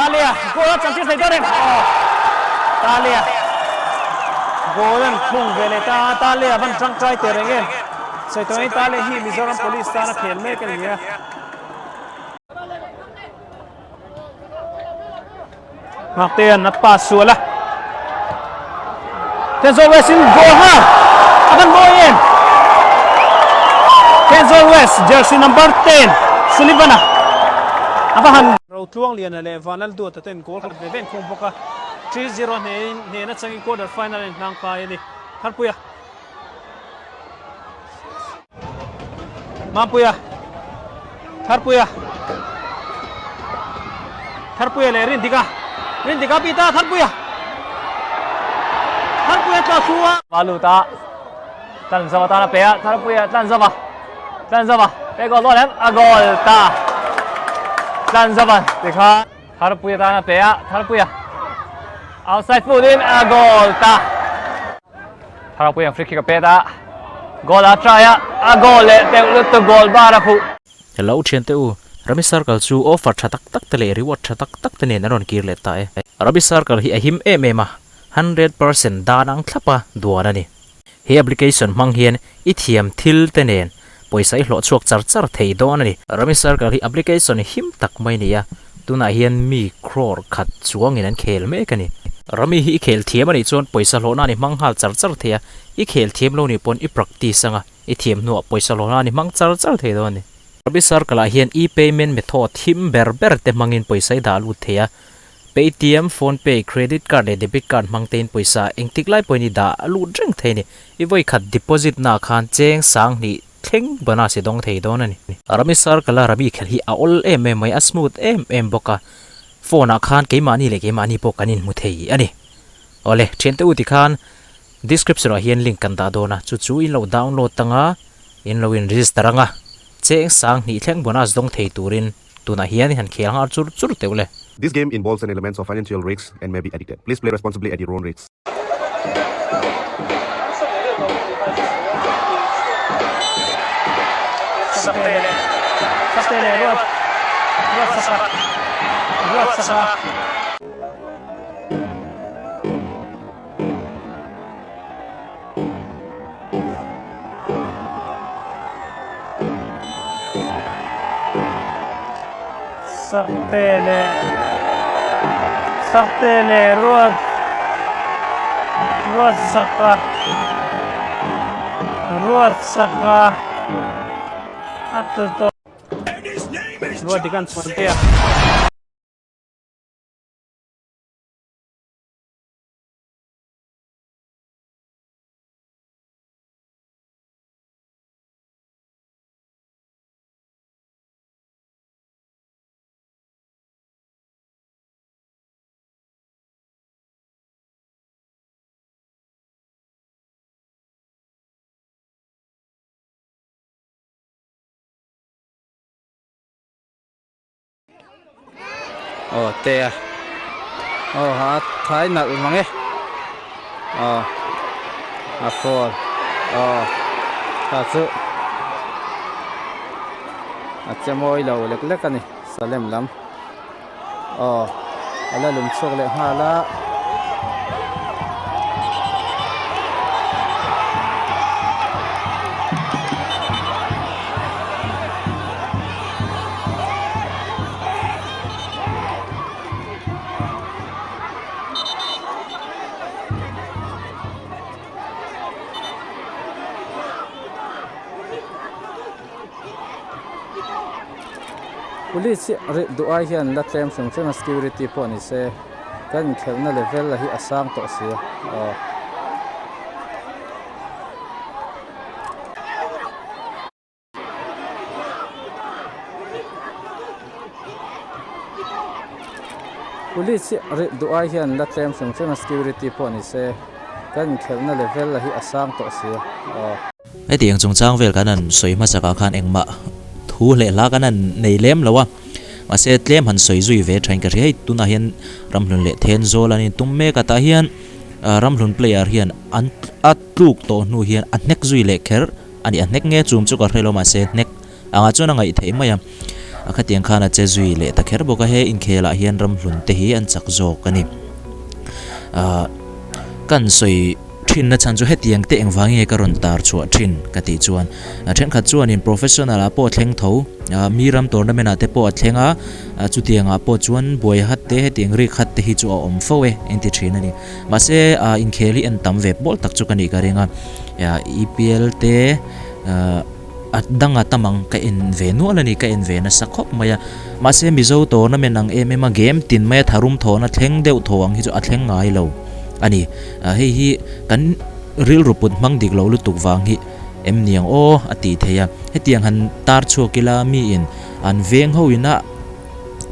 Talia goal a chantir thei dawn em? Aw Talia goal an khung ve leh ta a, Talia van tangkai teh reng em? Sawi tawh in Talia hi Mizoram Police tana khel mek a ni a. Ngaktean a pass sual a. Thenzawl West in goal nghal. A van mawi em. Thenzawl West jersey number 10 Sullivan-a a va han Rotluangliana leh Vanlalduata ten goal khat ve ve an khung bawk a. 3-0 hnehin hnehna changin quarter final a inhlang kai a ni. Tharpuia. Mampuia Tharpuia Tharpuia leh Rindika Rindika Pita Tharpuia Tharpuia tla thu a Valuta tlan zova tana pe a Tharpuia tlan zova tlan zova pe goal dawn em a goal ta tlan zova tikha Tharpuia tana pe a Tharpuia outside foot in a goal ta Tharpuia'n free kick a pet a, goal a try a, a goal leh teuh lutuk goal bar a khuh. Hello thiante u, Rami Circle chu offer tha tak tak te leh reward tha tak tak te nen an rawn kir leh ta e. Rami Circle hi a him em em a, 100% dan ang thlap a duan a ni. He application hmang hian i thiam thil te nen pawisa i hlawh chhuak char char thei dawn a ni. Rami Circle hi application him tak mai a ni a, tunah hian mi crore khat chuangin an khel mek a ni. Rami hi i khel thiam a nih chuan pawisa hlawhna ni hmang nghal char char thei a, i khel thiam lo nih pawn i practice anga i thiam hnuah pawisa hlawhna ni hmang char char thei dawn a ni. Rami Circle ah hian e-payment method him ber ber te hmangin pawisa i dah lut thei a, Paytm, PhonePe, Credit Card leh Debit Card hmang tein pawisa engtik lai pawhin i dah a lut reng thei a ni. I vawi khat deposit naah khan cheng sanghnih thleng bonus i dawng thei dawn a ni. Rami Circle a Rami khelh hi a awl em em mai, a smooth em em bawk a. Phone ah khan keimahni leh keimahni pawh kan inhmu thei a ni. Awle, thiante u tikhan description ah hian link kan dah dawn a, chu chu in lo download anga in lo in register anga cheng sanghnih thleng bonus dawng thei turin Tunah hian i han khel nghal chur chur teuh le. This game involves an elements of financial risks and may be addicted. Please play responsibly at your own risk. Sakte leh Sakte leh ruat ruat saka ruat saka. Sakte leh Sakte leh ruat ruat saka ruat saka a tu tawh ruat dik an chhuan te a. Aw te a aw ha thai nalh mang e aw a phone aw kha chu a che mawi lo lek lek a ni salem lam aw a la lum chhuak leh nghal a. Police hi rih duh ai hian la tlem hrim hrim a security pawh ni se kan inkhelhna level a hi a sang tawh si a aw. Police hi rih duh ai hian la tlem hrim hrim a security pawh ni se kan inkhelhna level a hi a sang tawh si a aw. Hetiang chungchang vel kan han sawi hmasakah khan engmah thu leh hla kan han nei lem lo a, mahse tlem han sawi zui ve thain ka hria hei tunah hian Ramhlun leh Thenzawl an intum mek a tah hian Ramhlun player hian an a tluk tawh hnu hian a hnek zui leh kher. A ni, a hnek nge chum chu ka hre lo mahse hnek angah chuan a ngaih theih mai a. A khatiang khan a che zui leh ta kher bawk a, he inkhelah hian ramhlun te hi an chak zawk a ni. Ahh kan sawi thin na chhan chu hetiang te engvang nge ka rawn tar chhuah thin ka tih chuan thenkhat chuanin professional ah pawh a thleng tho ah mi ram tournament ah te pawh a thleng a chutiang ah pawh chuan buai hat te hetiang rik hat te hi chu a awm fo e engti thin a ni mahse ah inkhel hi en tam ve pawl tak chu ka nih ka ring a EPL te ah. A danga tam ang ka en ve nual a ni, ka en ve nasa khawp mai a. Mahse Mizo tournament ang em em a game tin maia tharum thawhna thleng deuh thaw ang hi chu a thleng ngai lo a ni. Hei hi kan rilru put hmang dik lo lutuk vang hi em ni ang aw a tih theih a. Hetiang han tar chhuak ila miin an veng ho ina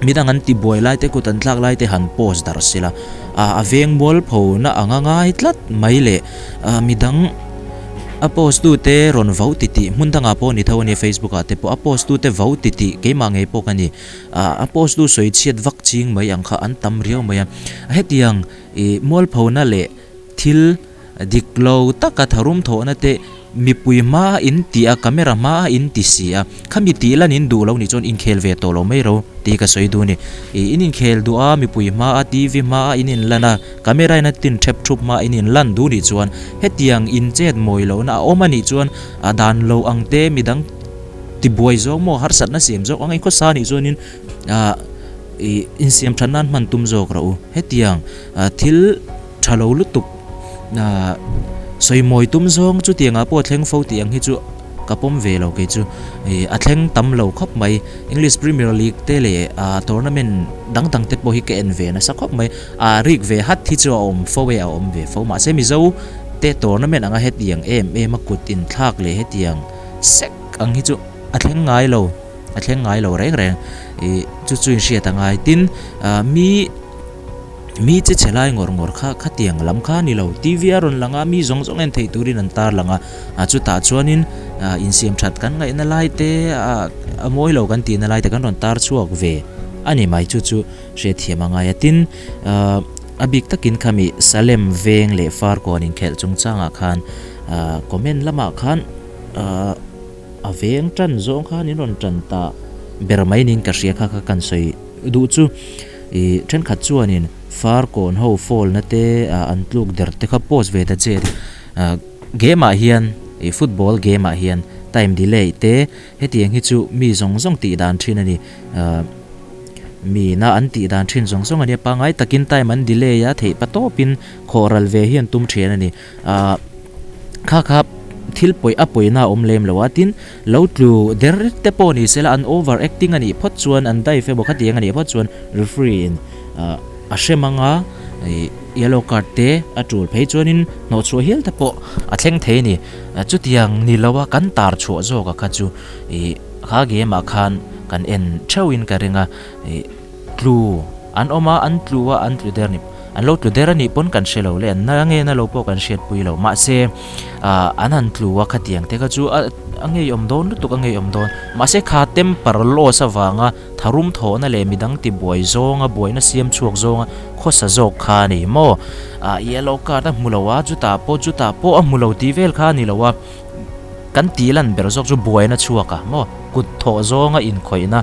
midang an ti buai lai te kut an tlak lai te han post darh sila a veng mualpho na anga ngai tlat mai leh midang a post tu te rawn vo ti tih hmun dangah pawh ni tho a nia facebook ah te pawh a post tu te vo ti tih keimah ngei pawh ka ni a post tu sawi chhiat vak ching mai ang kha an tam riau mai a hetiang ih mualpho na leh thil Dik lo taka tharum thawhna te mipui hma a in ti a, camera hma a in ti si a, khami tih lan in duh lo nih chuan inkhel ve tawh lo mai ro tih ka sawi duh a ni. Ih in inkhel duh a, mipui hma a, TV hma a in inlan a, camera in a tin thep thup hma a in inlan duh nih chuan hetiang in chet mawi lohna a awm a nih chuan a dan lo ang te midang tibuai zawng maw harsatna siam zawk ang inkhawsa nih chuanin ah ih insiam that nan hman tum zawk rawh u. Hetiang thil tha lo lutuk ah sawi mawi tum zawng chutiang ah pawh a thleng fo tih ang hi chu ka pawm ve lo kei chu ih a thleng tam lo khawp mai English Premier League te leh ah tournament dang dang te pawh hi ka en ve nasa khawp mai ah rik ve hat hi chu a awm fo e a awm ve fo mahse Mizo te tournament anga hetiang em em a kut inthlak leh hetiang sek ang hi chu a thleng ngai lo a thleng ngai lo reng reng ih chu chu inhriat a ngai tin ah mi. Mi che chhe lai ngawr ngawr kha khatiang lam kha a ni lo. TV a rawn lang a, mi zawng zawng en theih turin an tar lang a. A chutah chuanin insiam that kan ngaihna lai te, a mawi lo kan tihna lai te kan rawn tar chhuak ve a ni mai. Chu chu hriatthiam a ngai a. Tin, a bik takin khami Salem veng leh Farkawn inkhelh chungchangah khan comment lamah khan a veng tan zawng khan in rawn tan ta ber mai niin ka hria kha kha kan sawi duh chu. Ih thenkhat chuanin far kawn ho fall na te ah an tluk der te kha post ve ta che ah game ah hian ih football game ah hian time delay te hetiang hi chu mi zawng zawng tih dan thin a ni ah mi na an tih dan thin zawng zawng a nia pangngai takin time an delay a theih pa tawpin khawh ral ve hi an tum thin a ni. Ahh kha kha thil pawi a pawina a awm lem lo a, tin lo tlu der te pawh ni sela an over acting a nih phawt chuan an dive emaw khatiang a nih phawt chuan referee in ahh a hrem ang a ih yellow card te a tul phei chuanin hnawhchhuah hial te pawh a thleng thei a ni. Chutiang ni lo a kan tar chhuah zawk a kha chu ih kha game ah khan kan en theuh in ka ring a ih. Tlu an awm a, an tlu a, an tlu der a ni. An lo tlu der a nih pawn kan hre lo le, an na nge na lo pawh kan hriatpui lo. Mahse, ah an han tlu a khatiang te kha chu a a ngeiawm dawn lutuk a ngeiawm dawn. Mahse kha temper loss avanga tharum thawhna leh midang tibuai zawnga buaina siam chhuak zawnga khawsa zawk kha a ni maw? Ah yellow card a hmu lo a, chutah pawh chutah pawh a hmu lo tih vel kha a ni lo a. Kan tih lan ber zawk chu buaina chhuak a maw? Kut thawh zawnga inkhawihna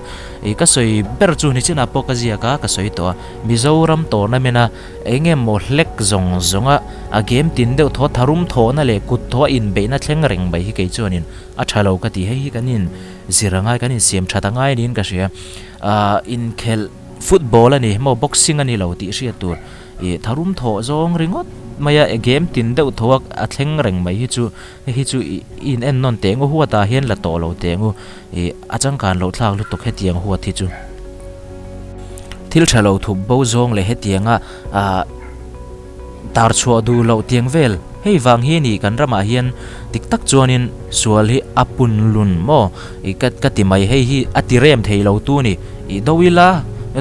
ih ka sawi ber chu nichinah pawh ka ziak a, ka sawi tawh a. Mizoram tournament a eng emaw hlek zawng zawnga a game tin deuh thaw tharum thawhna leh kut thawh a inbeihna thleng reng mai hi kei chuanin a tha lo ka ti. Hei hi kan in zir a ngai, kan insiam that a ngai niin ka hria. Ahh inkhelh football a ni maw boxing a ni lo tih hriat tur ih tharum thawh zawng ringawt mai a game tin deuh thaw a a thleng reng mai hi chu Hei hi chu i in en nawn teh ngu huat ah hian la tawh lo teh ngu ih a changkan loh thlak lutuk hetiang huat hi chu. Thil tha lo thup bo zawng leh hetianga ah tar chhuah duh loh tiang vel hei vang hi ni kan ramah hian dik tak chuanin sual hi a pun lun maw ih ka ka ti mai hei hi a ti rem thei lo tu ni ih do ila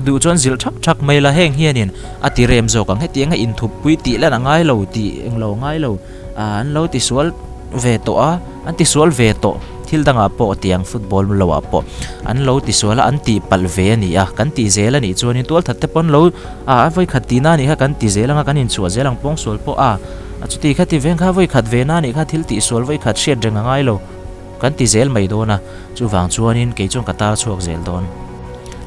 duh chuan zilh thak thak mai la heng hianin a ti rem zawk ang hetianga inthup pui tih lan a ngai lo tih englo ngai lo. Ah an lo tisual ve tawh a, an tisual ve tawh thil dangah pawh tiang football lo ah pawh an lo tisual a an tih palh ve a ni a, kan tih zel a nih chuanin tual that te pawh an lo ah a vawikhat tihna a nih kha kan ti zel ang a kan inchhuah zel ang pawngsual pawh a chuti kha ti veng kha vawikhat ve na a nih kha thil tihsual vawikhat hriat reng a ngai lo kan ti zel mai dawn a chuvang chuanin kei chuan ka tar chhuak zel dawn.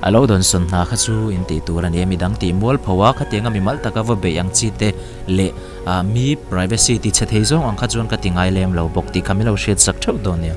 A lo dawnsawn hna kha chu in tih tur a ni a, midang tih mual pho a, khatianga mimal taka va beih ang chi te leh mi privacy ti chhe thei zawng ang kha chuan ka ti ngai lem lo bawk tih kha min lo hriat sak theuh dawn nia.